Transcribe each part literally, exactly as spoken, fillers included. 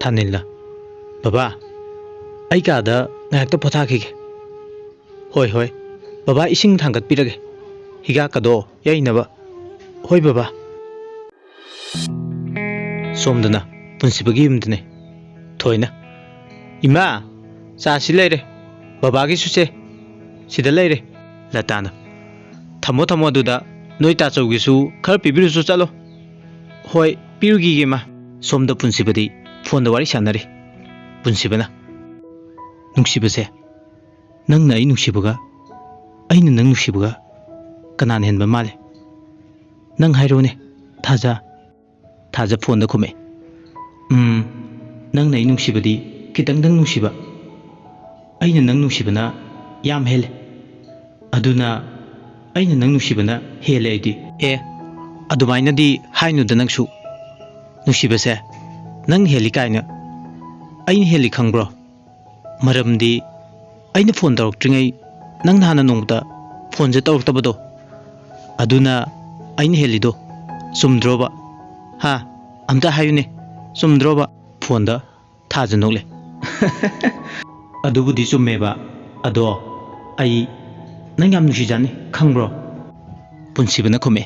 ꯁꯥꯅꯤꯜꯅ, "ꯕꯕꯥ, ꯑꯩ ꯀꯥꯗ ꯉꯥꯏꯍꯥꯛꯇ ꯄꯣꯊꯥꯈꯤꯒꯦ꯫" "ꯍꯣꯏ, ꯍꯣꯏ, ꯕꯕꯥ ꯏꯁꯤꯡ ꯊꯥꯡꯒꯠꯄꯤꯔꯒꯦ, ꯍꯤꯒꯥꯛꯀꯗꯣ ꯌꯩꯅꯕ꯫" "ꯍꯣꯏ, ꯕꯕꯥ꯫" ꯁꯣꯝꯗꯅ ꯄꯨꯟꯁꯤꯕꯒꯤ ꯌꯨꯝꯗꯅꯦ꯫ ꯊꯣꯏꯅ, "ꯏꯃꯥ, ꯆꯥ ꯁꯤ ꯂꯩꯔꯦ, ꯕꯕꯥꯒꯤꯁꯨ ꯁꯦ, ꯁꯤꯗ ꯂꯩꯔꯦ꯫" ꯂꯇꯥꯅ, "ꯊꯝꯃꯣ, ꯊꯝꯃꯣ ꯑꯗꯨꯗ, ꯅꯣꯏ ꯇꯥꯆꯧꯒꯤꯁꯨ ꯈꯔ ꯄꯤꯕꯤꯔꯨꯆꯣ, ꯆꯠꯂꯣ꯫" "ꯍꯣꯏ, ꯄꯤꯔꯨꯈꯤꯒꯦ, ꯏꯃꯥ꯫" ꯁꯣꯝꯗ ꯄꯨꯟꯁꯤꯕꯗꯤ ꯐꯣꯟꯗ ꯋꯥꯔꯤ ꯁꯥꯟꯅꯔꯤ꯫ ꯄꯨꯟꯁꯤꯕꯅ, "ꯅꯨꯡꯁꯤꯕꯁꯦ, ꯅꯪꯅ ꯑꯩ ꯅꯨꯡꯁꯤꯕꯒ ꯑꯩꯅ ꯅꯪ ꯅꯨꯡꯁꯤꯕꯒ ꯀꯅꯥꯅ ꯍꯦꯟꯕ ꯃꯥꯜꯂꯤ? ꯅꯪ ꯍꯥꯏꯔꯣꯅꯦ, ꯊꯥꯖ꯫" ꯊꯥꯖ ꯐꯣꯟꯗ ꯈꯨꯝꯃꯛꯑꯦ, "ꯎꯝ, ꯅꯪꯅ ꯑꯩ ꯅꯨꯡꯁꯤꯕꯗꯤ ꯈꯤꯇꯪꯗꯪ ꯅꯨꯡꯁꯤꯕ, ꯑꯩꯅ ꯅꯪ ꯅꯨꯡꯁꯤꯕꯅ ꯌꯥꯝ ꯍꯦꯜꯂꯦ꯫ ꯑꯗꯨꯅ ꯑꯩꯅ ꯅꯪ ꯅꯨꯡꯁꯤꯕꯅ ꯍꯦꯜꯂꯦ ꯑꯩꯗꯤ꯫" "ꯑꯦ, ꯑꯗꯨꯃꯥꯏꯅꯗꯤ ꯍꯥꯏꯅꯨꯗ ꯅꯪꯁꯨ꯫ ꯅꯨꯡꯁꯤꯕꯁꯦ ꯅꯪ ꯍꯦꯜꯂꯤ ꯀꯥꯏꯅ ꯑꯩꯅ ꯍꯦꯜꯂꯤ ꯈꯪꯕ꯭ꯔꯣ? ꯃꯔꯝꯗꯤ ꯑꯩꯅ ꯐꯣꯟ ꯇꯧꯔꯛꯇ꯭ꯔꯤꯉꯩ ꯅꯪꯅ ꯍꯥꯟꯅ ꯅꯣꯡꯃꯇ ꯐꯣꯟꯁꯦ ꯇꯧꯔꯛꯇꯕꯗꯣ, ꯑꯗꯨꯅ ꯑꯩꯅ ꯍꯦꯜꯂꯤꯗꯣ꯫ ꯆꯨꯝꯗ꯭ꯔꯣꯕ? ꯍꯥ? ꯑꯝꯇ ꯍꯥꯏꯌꯨꯅꯦ, ꯆꯨꯝꯗ꯭ꯔꯣꯕ?" ꯐꯣꯟꯗ ꯊꯥꯖ ꯅꯣꯛꯂꯦ꯫ "ꯑꯗꯨꯕꯨꯗꯤ ꯆꯨꯝꯃꯦꯕ, ꯑꯗꯣ ꯑꯩ ꯅꯪ ꯌꯥꯝ ꯅꯨꯡꯁꯤꯖꯥꯠꯅꯤ, ꯈꯪꯕ꯭ꯔꯣ?" ꯄꯨꯟꯁꯤꯕꯅ ꯈꯨꯝꯃꯦ,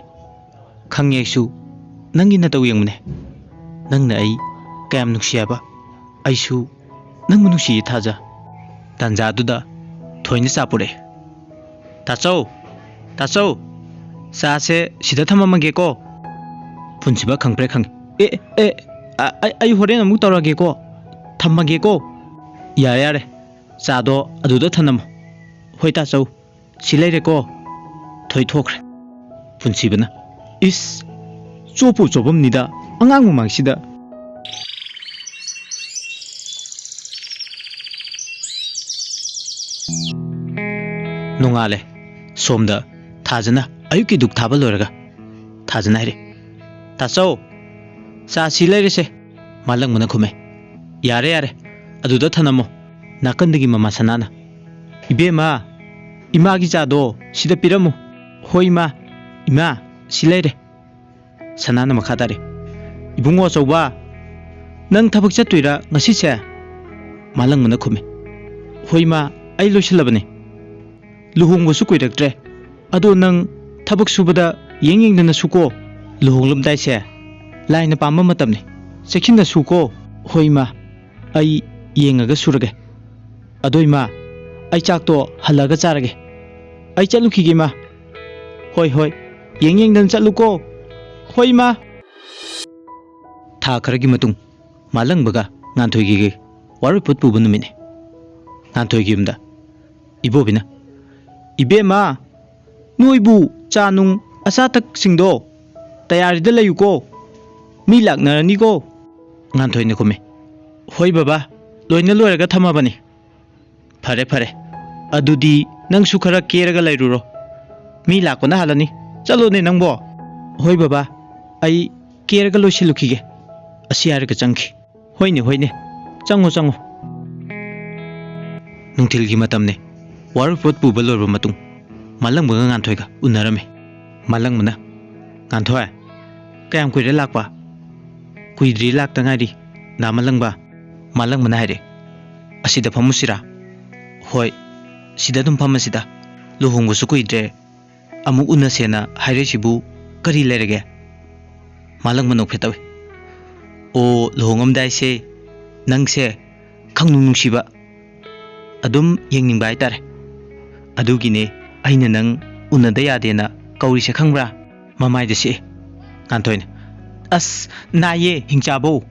"ꯈꯪꯉꯦ ꯑꯩꯁꯨ, ꯅꯪꯒꯤ ꯅꯇꯧ ꯌꯦꯡꯕꯅꯦ꯫ ꯅꯪꯅ ꯑꯩ ꯀꯌꯥꯝ ꯅꯨꯡꯁꯤ ꯍꯥꯏꯕ? ꯑꯩꯁꯨ ꯅꯪꯕꯨ ꯅꯨꯡꯁꯤꯌꯦ ꯊꯥꯖ꯫" ꯇꯥꯟꯖꯥꯗꯨꯗ ꯊꯣꯏꯅ ꯆꯥ ꯄꯨꯔꯛꯑꯦ꯫ "ꯇꯥꯆꯧ, ꯇꯥꯆꯧ, ꯆꯥꯁꯦ ꯁꯤꯗ ꯊꯝꯃꯝꯃꯒꯦꯀꯣ꯫" ꯄꯨꯟꯁꯤꯕ ꯈꯪꯄ꯭ꯔꯦꯛ ꯈꯪꯉꯤ꯫ "ꯑꯦ, ꯑꯦ, ꯑ-, ꯑꯩ, ꯑꯩ ꯍꯣꯔꯦꯟ ꯑꯃꯨꯛ ꯇꯧꯔꯒꯦꯀꯣ, ꯊꯝꯃꯒꯦꯀꯣ꯫" "ꯌꯥꯔꯦ, ꯌꯥꯔꯦ, ꯆꯥꯗꯣ ꯑꯗꯨꯗ ꯊꯝꯂꯝꯃꯣ꯫" "ꯍꯣꯏ ꯇꯥꯆꯧ, ꯁꯤ ꯂꯩꯔꯦꯀꯣ꯫" ꯊꯣꯏ ꯊꯣꯛꯈ꯭ꯔꯦ꯫ ꯄꯨꯟꯁꯤꯕꯅ, "ꯏꯁ, ꯆꯣꯞꯄꯨ ꯆꯣꯞꯄꯝꯅꯤꯗ ꯑꯉꯥꯡ ꯃꯃꯥꯡꯁꯤꯗ꯫" ꯅꯣꯡꯉꯥꯜꯂꯦ꯫ ꯁꯣꯝꯗ ꯊꯥꯖꯅ ꯑꯌꯨꯛꯀꯤ ꯙꯨꯛ ꯊꯥꯕ ꯂꯣꯏꯔꯒ ꯊꯥꯖꯅ ꯍꯥꯏꯔꯦ, "ꯇꯥꯆꯧ, ꯆꯥ ꯁꯤ ꯂꯩꯔꯦꯁꯦ꯫" ꯃꯥꯂꯪꯕꯅ ꯈꯨꯝꯃꯦ, "ꯌꯥꯔꯦ, ꯌꯥꯔꯦ, ꯑꯗꯨꯗ ꯊꯅꯝꯃꯣ꯫" ꯅꯥꯀꯟꯗꯒꯤ ꯃꯃꯥ ꯁꯅꯥꯅ, "ꯏꯕꯦꯝꯃ, ꯏꯃꯥꯒꯤ ꯆꯥꯗꯣ ꯁꯤꯗ ꯄꯤꯔꯝꯃꯨ꯫" "ꯍꯣꯏ, ꯏꯃꯥ꯫ ꯏꯃꯥ, ꯁꯤ ꯂꯩꯔꯦ꯫" ꯁꯅꯥꯅ ꯃꯈꯥ ꯇꯥꯔꯦ, "ꯏꯕꯨꯡꯉꯣ ꯑꯆꯧꯕ, "ꯅꯪ ꯊꯕꯛ ꯆꯠꯇꯣꯏꯔꯥ ꯉꯁꯤꯁꯦ?" ꯃꯥꯂꯪꯕꯅ ꯈꯨꯝꯃꯤ꯫ "ꯍꯣꯏ ꯏꯃꯥ, ꯑꯩ ꯂꯣꯏꯁꯤꯜꯂꯕꯅꯤ꯫ ꯂꯨꯍꯣꯡꯕꯁꯨ ꯀꯨꯏꯔꯛꯇ꯭ꯔꯦ꯫ ꯑꯗꯣ ꯅꯪ ꯊꯕꯛ ꯁꯨꯕꯗ ꯌꯦꯡ ꯌꯦꯡꯗꯅ ꯁꯨꯀꯣ꯫ ꯂꯨꯍꯣꯡꯂꯝꯗꯥꯏꯁꯦ ꯂꯥꯏꯅ ꯄꯥꯝꯕ ꯃꯇꯝꯅꯤ꯫ ꯆꯦꯛꯁꯤꯟꯅ ꯁꯨꯀꯣ꯫" "ꯍꯣꯏ ꯏꯃꯥ, ꯑꯩ ꯌꯦꯡꯉꯒ ꯁꯨꯔꯒꯦ꯫ ꯑꯗꯣ ꯏꯃꯥ, ꯑꯩ ꯆꯥꯛꯇꯣ ꯍꯜꯂꯛꯑꯒ ꯆꯥꯔꯒꯦ꯫ ꯑꯩ ꯆꯠꯂꯨꯈꯤꯒꯦ ꯏꯃꯥ꯫" "ꯍꯣꯏ, ꯍꯣꯏ, ꯌꯦꯡ ꯌꯦꯡꯗꯅ ꯆꯠꯂꯨꯀꯣ꯫" "ꯍꯣꯏ ꯏꯃꯥ꯫" ꯊꯥ ꯈꯔꯒꯤ ꯃꯇꯨꯡ ꯃꯥꯂꯪꯕꯒ ꯉꯥꯟꯊꯣꯏꯒꯤ ꯋꯥꯔꯣꯏꯄꯣꯠ ꯄꯨꯕ ꯅꯨꯃꯤꯠꯅꯤ꯫ ꯉꯥꯟꯊꯣꯏꯒꯤ ꯌꯨꯝꯗ ꯏꯕꯣꯕꯤꯅ, "ꯏꯕꯦꯝꯃ, ꯅꯣꯏꯕꯨ ꯆꯥ ꯅꯨꯡ ꯑꯆꯥ ꯑꯊꯛꯁꯤꯡꯗꯣ ꯇꯌꯥꯔꯤꯗ ꯂꯩꯌꯨꯀꯣ, ꯃꯤ ꯂꯥꯛꯅꯔꯅꯤꯀꯣ꯫" ꯉꯥꯟꯊꯣꯏꯅ ꯈꯨꯝꯃꯤ, "ꯍꯣꯏ ꯕꯕꯥ, ꯂꯣꯏꯅ ꯂꯣꯏꯔꯒ ꯊꯝꯃꯕꯅꯤ꯫" "ꯐꯔꯦ ꯐꯔꯦ, ꯑꯗꯨꯗꯤ ꯅꯪꯁꯨ ꯈꯔ ꯀꯦꯔꯒ ꯂꯩꯔꯨꯔꯣ, ꯃꯤ ꯂꯥꯛꯄꯅ ꯍꯥꯜꯂꯅꯤ꯫ ꯆꯠꯂꯣꯅꯦ ꯅꯪꯕꯣ꯫" "ꯍꯣꯏ ꯕꯕꯥ, ꯑꯩ ꯀꯦꯔꯒ ꯂꯣꯏꯁꯤꯜꯂꯨꯈꯤꯒꯦ꯫" ꯑꯁꯤ ꯍꯥꯏꯔꯒ ꯆꯪꯈꯤ꯫ "ꯍꯣꯏꯅꯦ ꯍꯣꯏꯅꯦ, ꯆꯪꯉꯣ ꯆꯪꯉꯣ꯫" ꯅꯨꯡꯊꯤꯜꯒꯤ ꯃꯇꯝꯅꯤ꯫ ꯋꯥꯔꯣꯏꯄꯣꯠ ꯄꯨꯕ ꯂꯣꯏꯔꯕ ꯃꯇꯨꯡ ꯃꯥꯂꯪꯕꯒ ꯉꯥꯟꯊꯣꯏꯒ ꯎꯅꯔꯝꯃꯤ꯫ ꯃꯥꯂꯪꯕꯅ, "ꯉꯥꯟꯊꯣꯏ, ꯀꯌꯥꯝ ꯀꯨꯏꯔꯦ ꯂꯥꯛꯄ?" "ꯀꯨꯏꯗ꯭ꯔꯤ, ꯂꯥꯛꯇ ꯉꯥꯏꯔꯤ, ꯅꯥ ꯃꯥꯂꯪꯕ꯫" ꯃꯥꯂꯪꯕꯅ ꯍꯥꯏꯔꯦ, "ꯑꯁꯤꯗ ꯐꯝꯃꯨꯁꯤꯔꯥ?" "ꯍꯣꯏ, ꯁꯤꯗ ꯑꯗꯨꯝ ꯐꯝꯃꯁꯤꯗ꯫ ꯂꯨꯍꯣꯡꯕꯁꯨ ꯀꯨꯏꯗ꯭ꯔꯦ, ꯑꯃꯨꯛ ꯎꯅꯁꯦꯅ ꯍꯥꯏꯔꯛꯏꯁꯤꯕꯨ ꯀꯔꯤ ꯂꯩꯔꯒꯦ?" ꯃꯥꯂꯪꯕ ꯅꯣꯛꯐꯦꯠ ꯇꯧꯏ꯫ "ꯑꯣ, ꯂꯨꯍꯣꯡꯉꯝꯗꯥꯏꯁꯦ ꯅꯪꯁꯦ ꯈꯪꯅꯨꯡ ꯅꯨꯡꯁꯤꯕ, ꯑꯗꯨꯝ ꯌꯦꯡꯅꯤꯡꯕ ꯍꯥꯏꯇꯥꯔꯦ꯫ ꯑꯗꯨꯒꯤꯅꯦ ꯑꯩꯅ ꯅꯪ ꯎꯅꯗ ꯌꯥꯗꯦꯅ ꯀꯧꯔꯤꯁꯦ, ꯈꯪꯕ꯭ꯔꯥ?" ꯃꯃꯥꯏꯗ ꯁꯤꯛꯑꯦ ꯉꯥꯟꯊꯣꯏꯅ꯫ "ꯑꯁ, ꯅꯥꯏꯌꯦ ꯍꯤꯡꯆꯥꯕꯧ꯫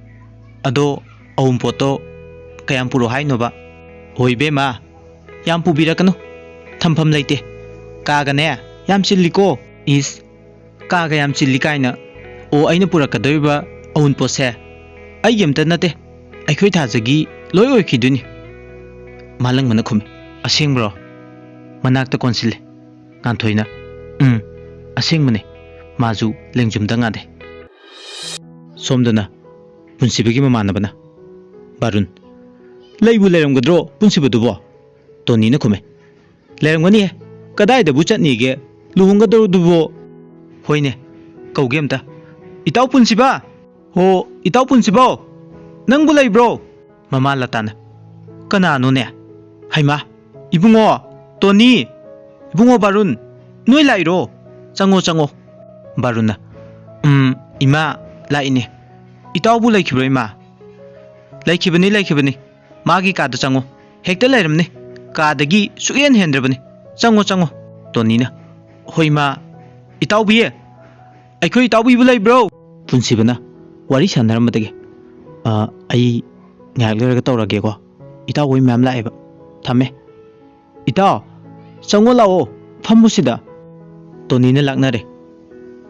ꯑꯗꯣ ꯑꯋꯨꯟꯄꯣꯠꯇꯣ ꯀꯌꯥꯝ ꯄꯨꯔꯛꯑꯣ ꯍꯥꯏꯅꯣꯕ?" "ꯍꯣꯏ ꯏꯕꯦꯝꯃ, ꯌꯥꯝ ꯄꯨꯕꯤꯔꯛꯀꯅꯨ, ꯊꯝꯐꯝ ꯂꯩꯇꯦ꯫ ꯀꯥꯒꯅꯦ ꯌꯥꯝ ꯆꯤꯜꯂꯤꯀꯣ꯫" "ꯏꯁ, ꯀꯥꯒ ꯌꯥꯝ ꯆꯤꯜꯂꯤ ꯀꯥꯏꯅ꯫ ꯑꯣ, ꯑꯩꯅ ꯄꯨꯔꯛꯀꯗꯧꯔꯤꯕ ꯑꯋꯨꯟꯄꯣꯠꯁꯦ ꯑꯩꯒꯤ ꯑꯝꯇ ꯅꯠꯇꯦ, ꯑꯩꯈꯣꯏ ꯊꯥꯖꯒꯤ ꯂꯣꯏ ꯑꯣꯏꯈꯤꯗꯣꯏꯅꯤ꯫" ꯃꯥꯂꯪꯕꯅ ꯈꯨꯝꯃꯤ꯫ "ꯑꯁꯦꯡꯕ꯭ꯔꯣ?" ꯃꯅꯥꯛꯇ ꯀꯣꯟꯁꯤꯜꯂꯤ꯫ ꯉꯥꯟꯊꯣꯏꯅ, "ꯎꯝ, ꯑꯁꯦꯡꯕꯅꯦ꯫" ꯃꯥꯁꯨ ꯂꯦꯡꯖꯨꯝꯗ ꯉꯥꯗꯦ꯫ ꯁꯣꯝꯗꯅ ꯄꯨꯟꯁꯤꯕꯒꯤ ꯃꯃꯥꯟꯅꯕꯅ, "ꯕꯥꯔꯨꯟ, ꯂꯩꯕꯨ ꯂꯩꯔꯝꯒꯗ꯭ꯔꯣ ꯄꯨꯟꯁꯤꯕꯗꯨꯕꯣ?" ꯇꯣꯅꯤꯅ ꯈꯨꯝꯃꯦ꯫ "ꯂꯩꯔꯝꯒꯅꯤꯍꯦ, ꯀꯗꯥꯏꯗꯕꯨ ꯆꯠꯅꯤꯒꯦ ꯂꯨꯍꯣꯡꯒꯗꯧꯔꯗꯨꯕꯣ?" "ꯍꯣꯏꯅꯦ, ꯀꯧꯒꯦ ꯑꯝꯇ꯫ ꯏꯇꯥꯎ ꯄꯨꯟꯁꯤꯕ! ꯍꯣ, ꯏꯇꯥꯎ ꯄꯨꯟꯁꯤꯕꯧ!" "ꯅꯪꯕꯨ ꯂꯩꯕ꯭ꯔꯣ?" ꯃꯃꯥ ꯂꯇꯥꯅ, "ꯀꯅꯥꯅꯣꯅꯦ? ꯍꯩꯃꯥ, ꯏꯕꯨꯡꯉꯣ ꯇꯣꯅꯤ, ꯏꯕꯨꯡꯉꯣ ꯕꯥꯔꯨꯟ, ꯅꯣꯏ ꯂꯥꯛꯏꯔꯣ? ꯆꯪꯉꯣ, ꯆꯪꯉꯣ꯫" ꯕꯥꯔꯨꯟꯅ, "ꯎꯝ, ꯏꯃꯥ, ꯂꯥꯛꯏꯅꯦ꯫ ꯏꯇꯥꯎꯕꯨ ꯂꯩꯈꯤꯕ꯭ꯔꯣ, ꯏꯃꯥ?" "ꯂꯩꯈꯤꯕꯅꯤ, ꯂꯩꯈꯤꯕꯅꯤ꯫ ꯃꯥꯒꯤ ꯀꯥꯗ ꯆꯪꯉꯣ꯫ ꯍꯦꯛꯇ ꯂꯩꯔꯝꯅꯤ꯫ ꯀꯥꯗꯒꯤ ꯁꯨꯛꯍꯦꯟ ꯍꯦꯟꯗ꯭ꯔꯕꯅꯤ꯫ ꯆꯪꯉꯣ, ꯆꯪꯉꯣ꯫" ꯇꯣꯅꯤꯅ, "ꯍꯣꯏ, ꯏꯃꯥ꯫ ꯏꯇꯥꯎꯕꯤ, ꯑꯩꯈꯣꯏ ꯏꯇꯥꯎꯕꯤꯕꯨ ꯂꯩꯕ꯭ꯔꯣ?" ꯄꯨꯟꯁꯤꯕꯅ ꯋꯥꯔꯤ ꯁꯥꯟꯅꯔꯝꯕꯗꯒꯤ, "ꯑ, ꯑꯩ ꯉꯥꯏꯍꯥꯛ ꯂꯩꯔꯒ ꯇꯧꯔꯒꯦꯀꯣ꯫ ꯏꯇꯥꯎ ꯍꯣꯏ ꯃꯌꯥꯝ ꯂꯥꯛꯑꯦꯕ꯫ ꯊꯝꯃꯦ꯫ ꯏꯇꯥꯎ, ꯆꯪꯉꯣ ꯂꯥꯛꯑꯣ, ꯐꯝꯃꯨ ꯁꯤꯗ꯫" ꯇꯣꯅꯤꯅ ꯂꯥꯛꯅꯔꯦ꯫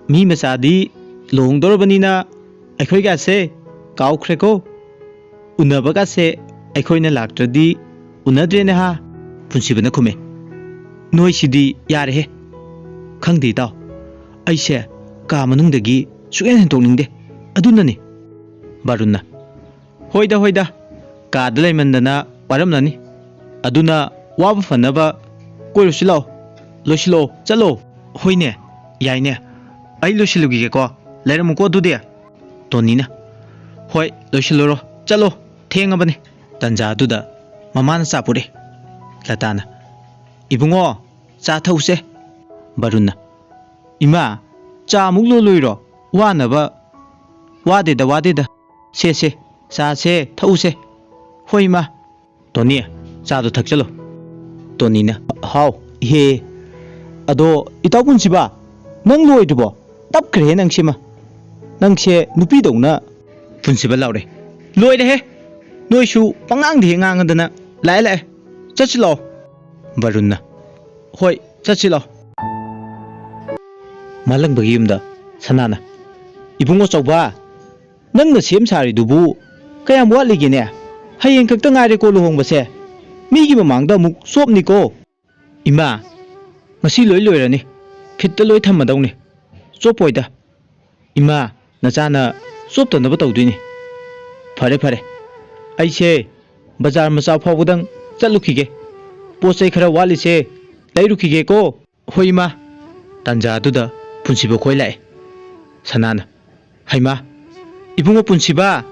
"ꯃꯤ ꯃꯆꯥꯗꯤ ꯂꯨꯍꯣꯡꯗꯧꯔꯕꯅꯤꯅ ꯑꯩꯈꯣꯏꯒꯥꯁꯦ ꯀꯥꯎꯈ꯭ꯔꯦꯀꯣ꯫ ꯎꯅꯕꯒꯥꯁꯦ ꯑꯩꯈꯣꯏꯅ ꯂꯥꯛꯇ꯭ꯔꯗꯤ ꯎꯅꯗ꯭ꯔꯦꯅꯦ ꯍꯥ?" ꯄꯨꯟꯁꯤꯕꯅ ꯈꯨꯝꯃꯦ꯫ "ꯅꯣꯏꯁꯤꯗꯤ ꯌꯥꯔꯦꯍꯦ꯫ ꯈꯪꯗꯦ ꯏꯇꯥꯎ, ꯑꯩꯁꯦ ꯀꯥ ꯃꯅꯨꯡꯗꯒꯤ ꯁꯨꯛꯍꯦꯟ ꯍꯦꯟꯇꯣꯛꯅꯤꯡꯗꯦ꯫ ꯑꯗꯨꯅꯅꯦ꯫" ꯕꯥꯔꯨꯟꯅ, "ꯍꯣꯏꯗ, ꯍꯣꯏꯗ, ꯀꯥꯗ ꯂꯩꯃꯟꯗꯅ ꯋꯥꯔꯝꯂꯅꯤ꯫ ꯑꯗꯨꯅ ꯋꯥꯕ ꯐꯅꯕ ꯀꯣꯏꯔꯨꯁꯤ ꯂꯥꯛꯑꯣ꯫ ꯂꯣꯏꯁꯤꯜꯂꯣ, ꯆꯠꯂꯣ꯫" "ꯍꯣꯏꯅꯦ, ꯌꯥꯏꯅꯦ꯫ ꯑꯩ ꯂꯣꯏꯁꯤꯜꯂꯨꯈꯤꯒꯦꯀꯣ꯫ ꯂꯩꯔꯝꯃꯨꯀꯣ ꯑꯗꯨꯗꯤ꯫" ꯇꯣꯅꯤꯅ, "ꯍꯣꯏ, ꯂꯣꯏꯁꯤꯜꯂꯨꯔꯣ꯫ ꯆꯠꯂꯣ, ꯊꯦꯡꯉꯕꯅꯤ꯫" ꯇꯟꯖꯥꯗꯨꯗ ꯃꯃꯥꯅ ꯆꯥ ꯄꯨꯔꯛꯑꯦ꯫ ꯂꯇꯥꯅ, "ꯏꯕꯨꯡꯉꯣ, ꯆꯥ ꯊꯛꯎꯁꯦ꯫" ꯕꯥꯔꯨꯟꯅ, "ꯏꯃꯥ, ꯆꯥ ꯑꯃꯨꯛ ꯂꯣꯜꯂꯨꯏꯔꯣ? ꯋꯥꯅꯕ꯫" "ꯋꯥꯗꯦꯗ, ꯋꯥꯗꯦꯗ꯫ ꯁꯦ, ꯁꯦ, ꯆꯥꯁꯦ, ꯊꯛꯎꯁꯦ꯫" "ꯍꯣꯏ, ꯏꯃꯥ꯫" "ꯇꯣꯅꯤ, ꯆꯥꯗꯣ ꯊꯛꯆꯜꯂꯣ꯫" ꯇꯣꯅꯤꯅ, "ꯍꯥꯎ, ꯏꯍꯦ꯫ ꯑꯗꯣ, ꯏꯇꯥꯎ ꯄꯨꯟꯁꯤꯕ, ꯅꯪ ꯂꯣꯏꯗ꯭ꯔꯤꯕꯣ? ꯇꯞꯈ꯭ꯔꯦꯍꯦ ꯅꯪꯁꯤꯃ꯫ ꯅꯪꯁꯦ ꯅꯨꯄꯤꯗꯧꯅ꯫" ꯄꯨꯟꯁꯤꯕ ꯂꯥꯎꯔꯦ꯫ "ꯂꯣꯏꯔꯦꯍꯦ꯫ ꯅꯣꯏꯁꯨ ꯄꯉꯥꯡꯗ ꯍꯦꯛ ꯉꯥꯡꯉꯗꯅ꯫ ꯂꯥꯛꯑꯦ, ꯂꯥꯛꯑꯦ꯫ ꯆꯠꯁꯤ ꯂꯥꯛꯑꯣ꯫" ꯕꯥꯔꯨꯟꯅ, "ꯍꯣꯏ, ꯆꯠꯁꯤ ꯂꯥꯛꯑꯣ꯫" ꯃꯥꯂꯪꯕꯒꯤ ꯌꯨꯝꯗ ꯁꯅꯥꯅ, "ꯏꯕꯨꯡꯉꯣ ꯆꯥꯎꯕ, ꯅꯪꯅ ꯁꯦꯝ ꯁꯥꯔꯤꯗꯨꯕꯨ ꯀꯌꯥꯝ ꯋꯥꯠꯂꯤꯒꯦꯅꯦ? ꯍꯌꯦꯡ ꯈꯛꯇ ꯉꯥꯏꯔꯦꯀꯣ ꯂꯨꯍꯣꯡꯕꯁꯦ꯫ ꯃꯤꯒꯤ ꯃꯃꯥꯡꯗ ꯑꯃꯨꯛ ꯆꯣꯞꯅꯤꯀꯣ꯫" "ꯏꯃꯥ, ꯉꯁꯤ ꯂꯣꯏ ꯂꯣꯏꯔꯅꯤ꯫ ꯐꯤꯠꯇ ꯂꯣꯏ ꯊꯝꯃꯗꯧꯅꯤ꯫ ꯆꯣꯞꯄꯣꯏꯗ꯫ ꯏꯃꯥ, ꯅꯆꯥꯅ ꯆꯣꯞꯇꯅꯕ ꯇꯧꯗꯣꯏꯅꯤ꯫ ꯐꯔꯦ, ꯐꯔꯦ꯫ ꯑꯩꯁꯦ ꯕꯖꯥꯔ ꯃꯆꯥ ꯐꯥꯎꯕꯗꯪ ꯆꯠꯂꯨꯈꯤꯒꯦ꯫ ꯄꯣꯠ ꯆꯩ ꯈꯔ ꯋꯥꯠꯂꯤꯁꯦ ꯂꯩꯔꯨꯈꯤꯒꯦꯀꯣ꯫" "ꯍꯣꯏ, ꯏꯃꯥ꯫" ꯇꯥꯟꯖꯥꯗꯨꯗ ꯄꯨꯟꯁꯤꯕ ꯈꯣꯏ ꯂꯥꯛꯑꯦ꯫ ꯁꯅꯥꯅ, "ꯍꯩꯃꯥ, ꯏꯕꯨꯡꯉꯣ ꯄꯨꯟꯁꯤꯕ,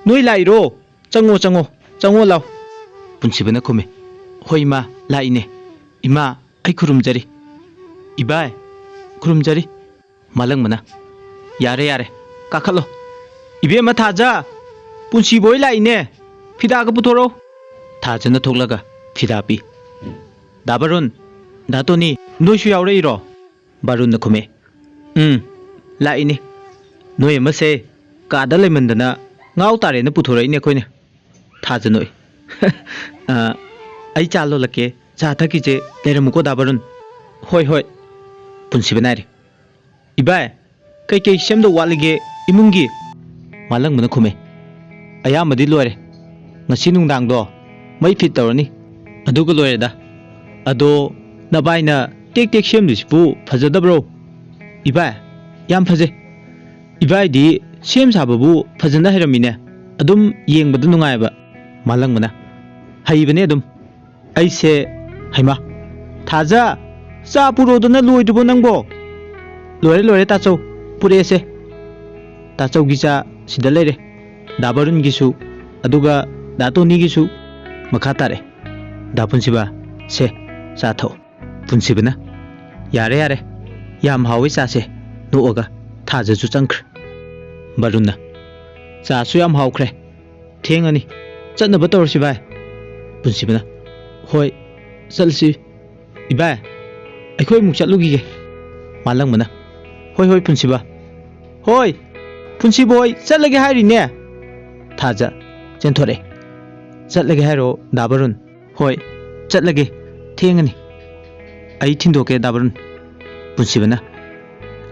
"ꯅꯣꯏ ꯂꯥꯛꯏꯔꯣ? ꯆꯪꯉꯣ, ꯆꯪꯉꯣ, ꯆꯪꯉꯣ ꯂꯥꯎ꯫" ꯄꯨꯟꯁꯤꯕꯅ ꯈꯨꯝꯃꯤ, "ꯍꯣꯏ ꯏꯃꯥ, ꯂꯥꯛꯏꯅꯦ꯫ ꯏꯃꯥ, ꯑꯩ ꯈꯨꯔꯨꯝꯖꯔꯤ꯫ ꯏꯕꯥꯏ, ꯈꯨꯔꯨꯝꯖꯔꯤ꯫" ꯃꯥꯂꯪꯕꯅ, "ꯌꯥꯔꯦ, ꯌꯥꯔꯦ, ꯀꯥꯈꯠꯂꯣ꯫ ꯏꯕꯦꯝꯃ ꯊꯥꯖ, ꯄꯨꯟꯁꯤꯕ ꯍꯣꯏ ꯂꯥꯛꯏꯅꯦ꯫ ꯐꯤꯗꯥꯒ ꯄꯨꯊꯣꯔꯛꯑꯣ꯫" ꯊꯥꯖꯅ ꯊꯣꯛꯂꯒ ꯐꯤꯗꯥ ꯄꯤ꯫ "ꯗꯥ ꯕꯥꯔꯨꯟ, ꯗꯥ ꯇꯣꯅꯤ, ꯅꯣꯏꯁꯨ ꯌꯥꯎꯔꯛꯏꯔꯣ?" ꯕꯥꯔꯨꯟꯅ ꯈꯨꯝꯃꯦ, "ꯎꯝ, ꯂꯥꯛꯏꯅꯦ꯫ ꯅꯣꯏ ꯑꯃꯁꯦ ꯀꯥꯗ ꯂꯩꯃꯟꯗꯅ ꯉꯥꯎ ꯇꯥꯔꯦꯅ ꯄꯨꯊꯣꯔꯛꯏꯅꯦ ꯑꯩꯈꯣꯏꯅ꯫" ꯊꯥꯖ ꯅꯣꯛꯏ꯫ "ꯑ, ꯑꯩ ꯆꯥ ꯂꯣꯜꯂꯛꯀꯦ, ꯆꯥ ꯊꯛꯈꯤꯁꯦ, ꯂꯩꯔꯝꯃꯨꯀꯣ ꯗꯥ ꯕꯥꯔꯨꯟ꯫" "ꯍꯣꯏ, ꯍꯣꯏ꯫" ꯄꯨꯟꯁꯤꯕ ꯅꯥꯏꯔꯦ꯫ "ꯏꯕꯥꯏ, ꯀꯩꯀꯩ ꯁꯦꯝꯗꯧ ꯋꯥꯠꯂꯤꯒꯦ ꯏꯃꯨꯡꯒꯤ?" ꯃꯥꯂꯪꯕꯅ ꯈꯨꯝꯃꯦ, "ꯑꯌꯥꯝꯕꯗꯤ ꯂꯣꯏꯔꯦ꯫ ꯉꯁꯤ ꯅꯨꯡꯗꯥꯡꯗꯣ ꯃꯩ ꯐꯤꯠ ꯇꯧꯔꯅꯤ, ꯑꯗꯨꯒ ꯂꯣꯏꯔꯦꯗ꯫ ꯑꯗꯣ ꯅꯕꯥꯏꯅ ꯇꯦꯛ ꯇꯦꯛ ꯁꯦꯝꯗꯣꯏꯁꯤꯕꯨ ꯐꯖꯗꯕ꯭ꯔꯣ?" "ꯏꯕꯥꯏ, ꯌꯥꯝ ꯐꯖꯩ꯫ ꯏꯕꯥꯏꯗꯤ ꯁꯦꯝ ꯁꯥꯕꯕꯨ ꯐꯖꯅ ꯍꯩꯔꯝꯃꯤꯅꯦ꯫ ꯑꯗꯨꯝ ꯌꯦꯡꯕꯗ ꯅꯨꯡꯉꯥꯏꯕ꯫" ꯃꯥꯂꯪꯕꯅ, "ꯍꯩꯕꯅꯦ ꯑꯗꯨꯝ꯫ ꯑꯩꯁꯦ, ꯍꯩꯃꯥ, ꯊꯥꯖ, ꯆꯥ ꯄꯨꯔꯛꯑꯣꯗꯅ ꯂꯣꯏꯗ꯭ꯔꯤꯕꯣ ꯅꯪꯕꯣ?" "ꯂꯣꯏꯔꯦ, ꯂꯣꯏꯔꯦ ꯇꯥꯆꯧ, ꯄꯨꯔꯛꯑꯦꯁꯦ꯫ ꯇꯥꯆꯧꯒꯤ ꯆꯥ ꯁꯤꯗ ꯂꯩꯔꯦ, ꯗꯥ ꯕꯥꯔꯨꯟꯒꯤꯁꯨ, ꯑꯗꯨꯒ ꯗꯥ ꯇꯣꯅꯤꯒꯤꯁꯨ꯫" ꯃꯈꯥ ꯇꯥꯔꯛꯑꯦ, "ꯗꯥ ꯄꯨꯟꯁꯤꯕ, ꯁꯦ, ꯆꯥ ꯊꯛꯑꯣ꯫" ꯄꯨꯟꯁꯤꯕꯅ, "ꯌꯥꯔꯦ, ꯌꯥꯔꯦ, ꯌꯥꯝ ꯍꯥꯎꯋꯤ ꯆꯥꯁꯦ꯫" ꯅꯣꯛꯑꯒ ꯊꯥꯖꯁꯨ ꯆꯪꯈ꯭ꯔꯦ꯫ ꯕꯥꯔꯨꯟꯅ, "ꯆꯥꯁꯨ ꯌꯥꯝ ꯍꯥꯎꯈ꯭ꯔꯦ, ꯊꯦꯡꯉꯅꯤ, ꯆꯠꯅꯕ ꯇꯧꯔꯁꯤ ꯚꯥꯏ꯫" ꯄꯨꯟꯁꯤꯕꯅ, "ꯍꯣꯏ, ꯆꯠꯂꯁꯤ ꯏꯕꯥꯏ, ꯑꯩꯈꯣꯏ ꯑꯃꯨꯛ ꯆꯠꯂꯨꯈꯤꯒꯦ꯫" ꯃꯥꯂꯪꯕꯅ, "ꯍꯣꯏ, ꯍꯣꯏ ꯄꯨꯟꯁꯤꯕ, ꯍꯣꯏ, ꯄꯨꯟꯁꯤꯕ ꯍꯣꯏ, ꯆꯠꯂꯒꯦ ꯍꯥꯏꯔꯤꯅꯦ꯫" ꯊꯥꯖ ꯆꯦꯟꯊꯣꯔꯛꯑꯦ꯫ "ꯆꯠꯂꯒꯦ ꯍꯥꯏꯔꯣ ꯗꯥ ꯕꯥꯔꯨꯟ?" "ꯍꯣꯏ, ꯆꯠꯂꯒꯦ, ꯊꯦꯡꯉꯅꯤ꯫ ꯑꯩ ꯊꯤꯟꯗꯣꯛꯀꯦ ꯗꯥ ꯕꯥꯔꯨꯟ꯫" ꯄꯨꯟꯁꯤꯕꯅ,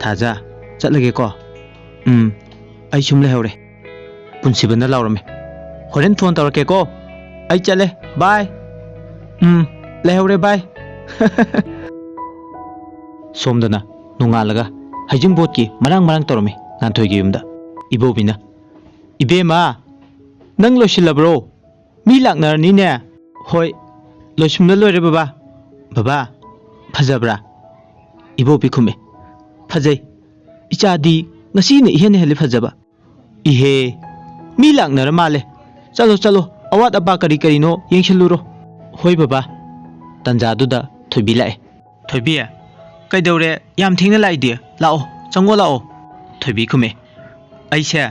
"ꯊꯥꯖ, ꯆꯠꯂꯒꯦꯀꯣ꯫ ꯎꯝ, ꯑꯩ ꯁꯨꯝ ꯂꯩꯍꯧꯔꯦ꯫" ꯄꯨꯟꯁꯤꯕꯅ ꯂꯥꯎꯔꯝꯃꯤ, "ꯍꯣꯔꯦꯟ ꯐꯣꯟ ꯇꯧꯔꯛꯀꯦꯀꯣ꯫ ꯑꯩ ꯆꯠꯂꯦ, ꯕꯥꯏ꯫ ꯎꯝ, ꯂꯩꯍꯧꯔꯦ, ꯕꯥꯏ꯫" ꯁꯣꯝꯗꯅ ꯅꯣꯡꯉꯥꯜꯂꯒ ꯍꯩꯖꯤꯡꯄꯣꯠꯀꯤ ꯃꯔꯥꯡ ꯃꯔꯥꯡ ꯇꯧꯔꯝꯃꯤ ꯉꯥꯟꯊꯣꯏꯒꯤ ꯌꯨꯝꯗ꯫ ꯏꯕꯣꯕꯤꯅ, "ꯏꯕꯦꯝꯃ, ꯅꯪ ꯂꯣꯏꯁꯤꯜꯂꯕ꯭ꯔꯣ? ꯃꯤ ꯂꯥꯛꯅꯔꯅꯤꯅꯦ꯫" "ꯍꯣꯏ, ꯂꯣꯏꯁꯤꯟꯕ ꯂꯣꯏꯔꯦ ꯕꯕꯥ꯫" "ꯕꯕꯥ, ꯐꯖꯕ꯭ꯔꯥ?" ꯏꯕꯣꯕꯤ ꯈꯨꯝꯃꯦ, "ꯐꯖꯩ꯫ ꯏꯆꯥꯗꯤ ꯉꯁꯤꯅ ꯏꯍꯦꯟ ꯍꯦꯜꯂꯤ ꯐꯖꯕ꯫" "ꯏꯍꯦ, ꯃꯤ ꯂꯥꯛꯅꯔ ꯃꯥꯜꯂꯦ꯫ ꯆꯠꯂꯣ, ꯆꯠꯂꯣ, ꯑꯋꯥꯠ ꯑꯄꯥ ꯀꯔꯤ ꯀꯔꯤꯅꯣ ꯌꯦꯡꯁꯤꯜꯂꯨꯔꯣ꯫ ꯍꯣꯏ ꯕꯕꯥ꯫ ꯇꯟꯖꯥꯗꯨꯗ ꯊꯣꯏꯕꯤ ꯂꯥꯛꯑꯦ꯫ ꯊꯣꯏꯕꯤ, ꯀꯩꯗꯧꯔꯦ? ꯌꯥꯝ ꯊꯦꯡꯅ ꯂꯥꯛꯏꯗꯤ꯫ ꯂꯥꯛꯑꯣ, ꯆꯪꯉꯣ ꯂꯥꯛꯑꯣ꯫ ꯊꯣꯏꯕꯤ ꯈꯨꯝꯃꯦ꯫ ꯑꯩꯁꯦ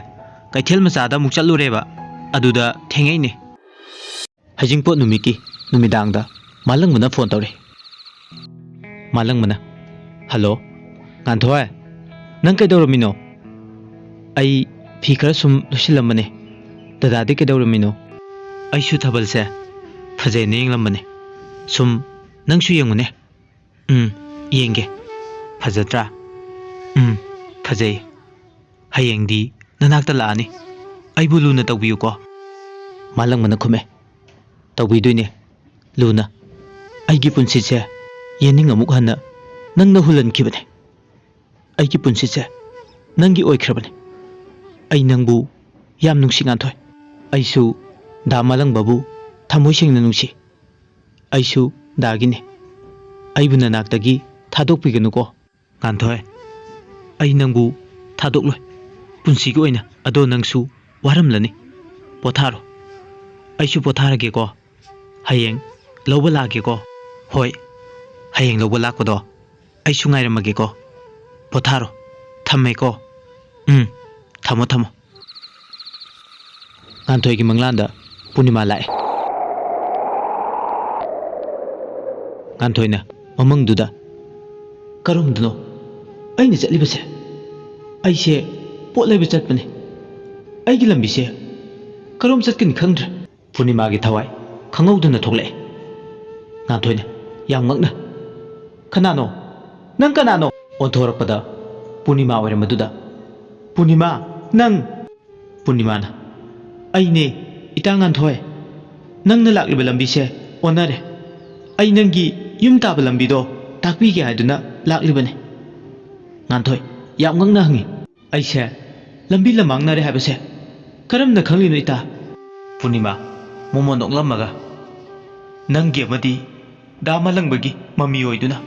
ꯀꯩꯊꯦꯜ ꯃꯆꯥꯗ ꯑꯃꯨꯛ ꯆꯠꯂꯨꯔꯦꯕ, ꯑꯗꯨꯗ ꯊꯦꯡꯉꯛꯏꯅꯦ꯫ ꯍꯩꯖꯤꯡꯄꯣꯠ ꯅꯨꯃꯤꯠꯀꯤ ꯅꯨꯃꯤꯗꯥꯡꯗ ꯃꯥꯂꯪꯕꯅ ꯐꯣꯟ ꯇꯧꯔꯛꯏ꯫ ꯃꯥꯂꯪꯕꯅ, "ꯍꯜꯂꯣ, ꯉꯥꯟꯊꯣꯏ, ꯅꯪ ꯀꯩꯗꯧꯔꯝꯃꯤꯅꯣ?" "ꯑꯩ ꯐꯤ ꯈꯔ ꯁꯨꯝ ꯂꯣꯏꯁꯤꯜꯂꯝꯕꯅꯦ꯫ ꯗꯗꯥꯗꯤ ꯀꯩꯗꯧꯔꯝꯃꯤꯅꯣ?" "ꯑꯩꯁꯨ ꯊꯥꯕꯜꯁꯦ ꯐꯖꯩꯅ ꯌꯦꯡꯂꯝꯕꯅꯦ꯫ ꯁꯨꯝ ꯅꯪꯁꯨ ꯌꯦꯡꯉꯨꯅꯦ꯫" "ꯎꯝ, ꯌꯦꯡꯒꯦ꯫ ꯐꯖꯗ꯭ꯔꯥ?" "ꯎꯝ, ꯐꯖꯩ꯫ ꯍꯌꯦꯡꯗꯤ ꯅꯅꯥꯛꯇ ꯂꯥꯛꯑꯅꯤ꯫ ꯑꯩꯕꯨ ꯂꯨꯅ ꯇꯧꯕꯤꯌꯨꯀꯣ꯫" ꯃꯥꯂꯪꯕꯅ ꯈꯨꯝꯃꯦ꯫ "ꯇꯧꯕꯤꯗꯣꯏꯅꯦ ꯂꯨꯅ꯫ ꯑꯩꯒꯤ ꯄꯨꯟꯁꯤꯁꯦ ꯌꯦꯅꯤꯡ ꯑꯃꯨꯛ ꯍꯟꯅ ꯅꯪꯅ ꯍꯨꯜꯍꯟꯈꯤꯕꯅꯦ꯫ ꯑꯩꯒꯤ ꯄꯨꯟꯁꯤꯁꯦ ꯅꯪꯒꯤ ꯑꯣꯏꯈ꯭ꯔꯕꯅꯦ꯫ ꯑꯩ ꯅꯪꯕꯨ ꯌꯥꯝ ꯅꯨꯡꯁꯤ, ꯉꯥꯟꯊꯣꯏ꯫ ꯑꯩꯁꯨ ꯗꯥ ꯃꯥꯂꯪꯕꯕꯨ ꯊꯃꯣꯏ ꯁꯦꯡꯅ ꯅꯨꯡꯁꯤ꯫ ꯑꯩꯁꯨ ꯗꯥꯒꯤꯅꯦ꯫ ꯑꯩꯕꯨ ꯅꯅꯥꯛꯇꯒꯤ ꯊꯥꯗꯣꯛꯄꯤꯒꯅꯨꯀꯣ꯫" "ꯉꯥꯟꯊꯣꯏ, ꯑꯩ ꯅꯪꯕꯨ ꯊꯥꯗꯣꯛꯂꯣꯏ ꯄꯨꯟꯁꯤꯒꯤ ꯑꯣꯏꯅ꯫ ꯑꯗꯣ ꯅꯪꯁꯨ ꯋꯥꯔꯝꯂꯅꯤ꯫ ꯄꯣꯊꯥꯔꯣ꯫ ꯑꯩꯁꯨ ꯄꯣꯊꯥꯔꯒꯦꯀꯣ꯫ ꯍꯌꯦꯡ ꯂꯧꯕ ꯂꯥꯛꯑꯒꯦꯀꯣ꯫" "ꯍꯣꯏ, ꯍꯌꯦꯡ ꯂꯧꯕ ꯂꯥꯛꯄꯗꯣ ꯑꯩꯁꯨ ꯉꯥꯏꯔꯝꯃꯒꯦꯀꯣ꯫ ꯄꯣꯊꯥꯔꯣ꯫ ꯊꯝꯃꯦꯀꯣ꯫" "ꯎꯝ, ꯊꯝꯃꯣ, ꯊꯝꯃꯣ꯫" ꯉꯥꯟꯊꯣꯏꯒꯤ ꯃꯪꯂꯥꯟꯗ ꯄꯨꯔꯅꯤꯃꯥ ꯂꯥꯛꯑꯦ꯫ ꯉꯥꯟꯊꯣꯏꯅ ꯃꯃꯪꯗꯨꯗ, "ꯀꯔꯣꯝꯗꯅꯣ ꯑꯩꯅ ꯆꯠꯂꯤꯕꯁꯦ? ꯑꯩꯁꯦ ꯄꯣꯠ ꯂꯩꯕ ꯆꯠꯄꯅꯦ꯫ ꯑꯩꯒꯤ ꯂꯝꯕꯤꯁꯦ ꯀꯔꯣꯝ ꯆꯠꯀꯅꯤ ꯈꯪꯗ꯭ꯔꯦ꯫" ꯄꯨꯔꯅꯤꯃꯥꯒꯤ ꯊꯋꯥꯏ ꯈꯪꯍꯧꯗꯅ ꯊꯣꯛꯂꯛꯑꯦ꯫ ꯉꯥꯟꯊꯣꯏꯅ ꯌꯥꯝ ꯉꯛꯅ, "ꯀꯅꯥꯅꯣ? ꯅꯪ ꯀꯅꯥꯅꯣ?" ꯑꯣꯟꯊꯣꯔꯛꯄꯗ ꯄꯨꯔꯅꯤꯃꯥ ꯑꯣꯏꯔꯝꯕꯗꯨꯗ, "ꯄꯨꯔꯅꯤꯃꯥ, ꯅꯪ!" ꯄꯨꯔꯅꯤꯃꯥꯅ, "ꯑꯩꯅꯦ, ꯏꯇꯥ ꯉꯥꯟꯊꯣꯏ꯫ ꯅꯪꯅ ꯂꯥꯛꯂꯤꯕ ꯂꯝꯕꯤꯁꯦ ꯑꯣꯟꯅꯔꯦ꯫ ꯑꯩ ꯅꯪꯒꯤ ꯌꯨꯝ ꯇꯥꯕ ꯂꯝꯕꯤꯗꯣ ꯇꯥꯛꯄꯤꯒꯦ ꯍꯥꯏꯗꯨꯅ ꯂꯥꯛꯂꯤꯕꯅꯦ꯫" ꯉꯥꯟꯊꯣꯏ ꯌꯥꯝ ꯉꯛꯅ ꯍꯪꯉꯤ, "ꯑꯩꯁꯦ ꯂꯝꯕꯤ ꯂꯃꯥꯡꯅꯔꯦ ꯍꯥꯏꯕꯁꯦ ꯀꯔꯝꯅ ꯈꯪꯂꯤꯅꯣ, ꯏꯇꯥ?" ꯄꯨꯔꯅꯤꯃꯥ ꯃꯣꯃꯣꯟ ꯅꯣꯛꯂꯝꯃꯒ, "ꯅꯪꯒꯤ ꯑꯃꯗꯤ ꯗꯥ ꯃꯥꯂꯪꯕꯒꯤ ꯃꯃꯤ ꯑꯣꯏꯗꯨꯅ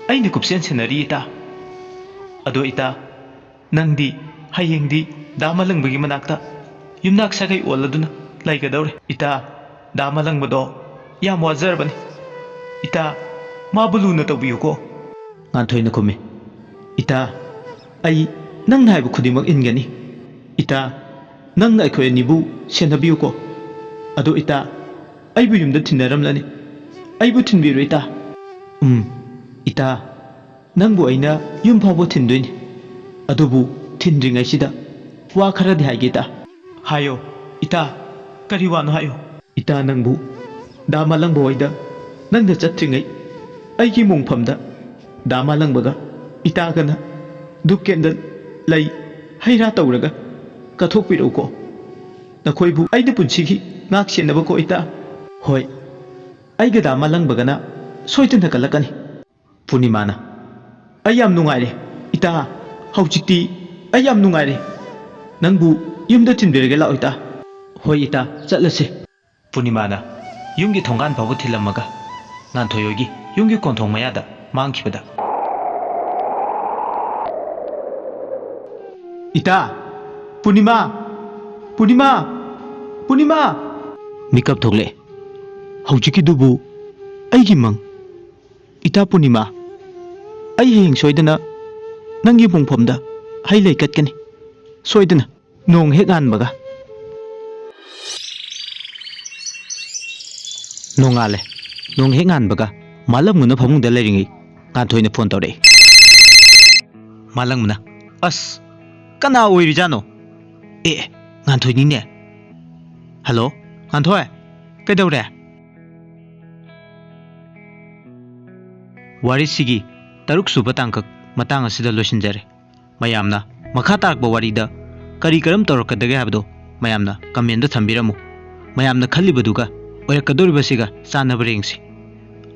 ꯑꯩꯅ ꯀꯨꯞꯁꯦꯟ ꯁꯦꯟꯅꯔꯤ, ꯏꯇꯥ꯫ ꯑꯗꯣ ꯏꯇꯥ, ꯅꯪꯗꯤ ꯍꯌꯦꯡꯗꯤ ꯗꯥ ꯃꯥꯂꯪꯕꯒꯤ ꯃꯅꯥꯛꯇ ꯌꯨꯝꯅꯥꯛ ꯁꯥꯒꯩ ꯑꯣꯜꯂꯗꯨꯅ ꯂꯩꯒꯗꯧꯔꯦ꯫ ꯏꯇꯥ, ꯗꯥ ꯃꯥꯂꯪꯕꯗꯣ ꯌꯥꯝ ꯋꯥꯖꯔꯕꯅꯤ꯫ ꯏꯇꯥ, ꯃꯥꯕꯨ ꯂꯨꯅ ꯇꯧꯕꯤꯌꯨꯀꯣ꯫ ꯉꯥꯟꯊꯣꯏꯅ ꯈꯨꯝꯃꯤ, "ꯏꯇꯥ, ꯑꯩ ꯅꯪꯅ ꯍꯥꯏꯕ ꯈꯨꯗꯤꯡꯃꯛ ꯏꯟꯒꯅꯤ꯫ ꯏꯇꯥ, ꯅꯪꯅ ꯑꯩꯈꯣꯏ ꯑꯅꯤꯕꯨ ꯁꯦꯟꯅꯕꯤꯌꯨꯀꯣ꯫ ꯑꯗꯣ ꯏꯇꯥ, ꯑꯩꯕꯨ ꯌꯨꯝꯗ ꯊꯤꯟꯅꯔꯝꯂꯅꯤ꯫ ꯑꯩꯕꯨ ꯊꯤꯟꯕꯤꯔꯣ ꯏꯇꯥ꯫" "ꯎꯝ, ꯏꯇꯥ, ꯅꯪꯕꯨ ꯑꯩꯅ ꯌꯨꯝ ꯐꯥꯎꯕ ꯊꯤꯟꯗꯣꯏꯅꯤ꯫ ꯑꯗꯨꯕꯨ ꯊꯤꯟꯗ꯭ꯔꯤꯉꯩꯁꯤꯗ ꯋꯥ ꯈꯔꯗꯤ ꯍꯥꯏꯒꯦ ꯏꯇꯥ꯫" "ꯍꯥꯏꯌꯣ ꯏꯇꯥ, ꯀꯔꯤ ꯋꯥꯅꯣ ꯍꯥꯏꯌꯣ꯫" "ꯏꯇꯥ, ꯅꯪꯕꯨ ꯗꯥ ꯃꯥꯂꯪꯕ ꯍꯣꯏꯗ ꯅꯪꯅ ꯆꯠꯇ꯭ꯔꯤꯉꯩ ꯑꯩꯒꯤ ꯃꯣꯡꯐꯝꯗ ꯗꯥ ꯃꯥꯂꯪꯕꯒ ꯏꯇꯥꯒꯅ ꯙꯨꯞ ꯀꯦꯟꯗꯜ, ꯂꯩ, ꯍꯩ ꯔꯥ ꯇꯧꯔꯒ ꯀꯠꯊꯣꯛꯄꯤꯔꯛꯎꯀꯣ꯫ ꯅꯈꯣꯏꯕꯨ ꯑꯩꯅ ꯄꯨꯟꯁꯤꯒꯤ ꯉꯥꯛ ꯁꯦꯟꯅꯕꯀꯣ ꯏꯇꯥ꯫" "ꯍꯣꯏ, ꯑꯩꯒ ꯗꯥ ꯃꯥꯂꯪꯕꯒꯅ ꯁꯣꯏꯗꯅ ꯀꯠꯂꯛꯀꯅꯤ꯫" ꯄꯨꯔꯅꯤꯃꯥꯅ, "ꯑꯩ ꯌꯥꯝ ꯅꯨꯡꯉꯥꯏꯔꯦ ꯏꯇꯥ, ꯍꯧꯖꯤꯛꯇꯤ ꯑꯩ ꯌꯥꯝ ꯅꯨꯡꯉꯥꯏꯔꯦ꯫ ꯅꯪꯕꯨ ꯌꯨꯝꯗ ꯊꯤꯟꯕꯤꯔꯒꯦ ꯂꯥꯛꯑꯣ ꯏꯇꯥ꯫" "ꯍꯣꯏ ꯏꯇꯥ, ꯆꯠꯂꯁꯦ꯫" ꯄꯨꯔꯅꯤꯃꯥꯅ ꯌꯨꯝꯒꯤ ꯊꯣꯡꯒꯥꯟ ꯐꯥꯎꯕ ꯊꯤꯜꯂꯝꯃꯒ ꯉꯥꯟꯊꯣꯏ ꯍꯣꯏꯒꯤ ꯌꯨꯝꯒꯤ ꯀꯣꯟꯊꯣꯡ ꯃꯌꯥꯗ ꯃꯥꯡꯈꯤꯕꯗ "ꯏꯇꯥ, ꯄꯨꯔꯅꯤꯃꯥ, ꯄꯨꯔꯅꯤꯃꯥ, ꯄꯨꯔꯅꯤꯃꯥ!" ꯃꯤꯀꯞ ꯊꯣꯛꯂꯛꯑꯦ꯫ "ꯍꯧꯖꯤꯛꯀꯤꯗꯨꯕꯨ ꯑꯩꯒꯤ ꯃꯪ꯫ ꯏꯇꯥ ꯄꯨꯔꯅꯤꯃꯥ, ꯑꯩ ꯍꯌꯦꯡ ꯁꯣꯏꯗꯅ ꯅꯪꯒꯤ ꯃꯣꯡꯐꯝꯗ ꯍꯩ ꯂꯩ ꯀꯠꯀꯅꯤ, ꯁꯣꯏꯗꯅ꯫ ꯅꯣꯡ ꯍꯦꯛ ꯉꯥꯟꯕꯒ꯫" ꯅꯣꯡꯉꯥꯜꯂꯦ꯫ ꯅꯣꯡ ꯍꯦꯛ ꯉꯥꯟꯕꯒ ꯃꯥꯂꯪꯕꯅ ꯐꯃꯨꯡꯗ ꯂꯩꯔꯤꯉꯩ ꯉꯥꯟꯊꯣꯏꯅ ꯐꯣꯟ ꯇꯧꯔꯛꯏ꯫ ꯃꯥꯂꯪꯕꯅ, "ꯑꯁ, ꯀꯅꯥ ꯑꯣꯏꯔꯤꯖꯥꯠꯅꯣ? ꯑꯦ, ꯉꯥꯟꯊꯣꯏꯅꯤꯅꯦ꯫ ꯍꯜꯂꯣ, ꯉꯥꯟꯊꯣꯏ, ꯀꯩꯗꯧꯔꯦ?" ꯋꯥꯔꯤꯁꯤꯒꯤ ꯇꯔꯨꯛ ꯁꯨꯕ ꯇꯥꯡꯀꯛ ꯃꯇꯥꯡ ꯑꯁꯤꯗ ꯂꯣꯏꯁꯤꯟꯖꯔꯦ꯫ ꯃꯌꯥꯝꯅ ꯃꯈꯥ ꯇꯥꯔꯛꯄ ꯋꯥꯔꯤꯗ ꯀꯔꯤ ꯀꯔꯝ ꯇꯧꯔꯛꯀꯗꯒꯦ ꯍꯥꯏꯕꯗꯣ ꯃꯌꯥꯝꯅ ꯀꯃꯦꯟꯗ ꯊꯝꯕꯤꯔꯝꯃꯨ꯫ ꯃꯌꯥꯝꯅ ꯈꯜꯂꯤꯕꯗꯨꯒ ꯑꯣꯏꯔꯛꯀꯗꯧꯔꯤꯕꯁꯤꯒ ꯆꯥꯟꯅꯕ꯭ꯔꯥ ꯌꯦꯡꯁꯤ꯫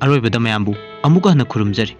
ꯑꯔꯣꯏꯕꯗ ꯃꯌꯥꯝꯕꯨ ꯑꯃꯨꯛꯀ ꯍꯟꯅ ꯈꯨꯔꯨꯝꯖꯔꯤ꯫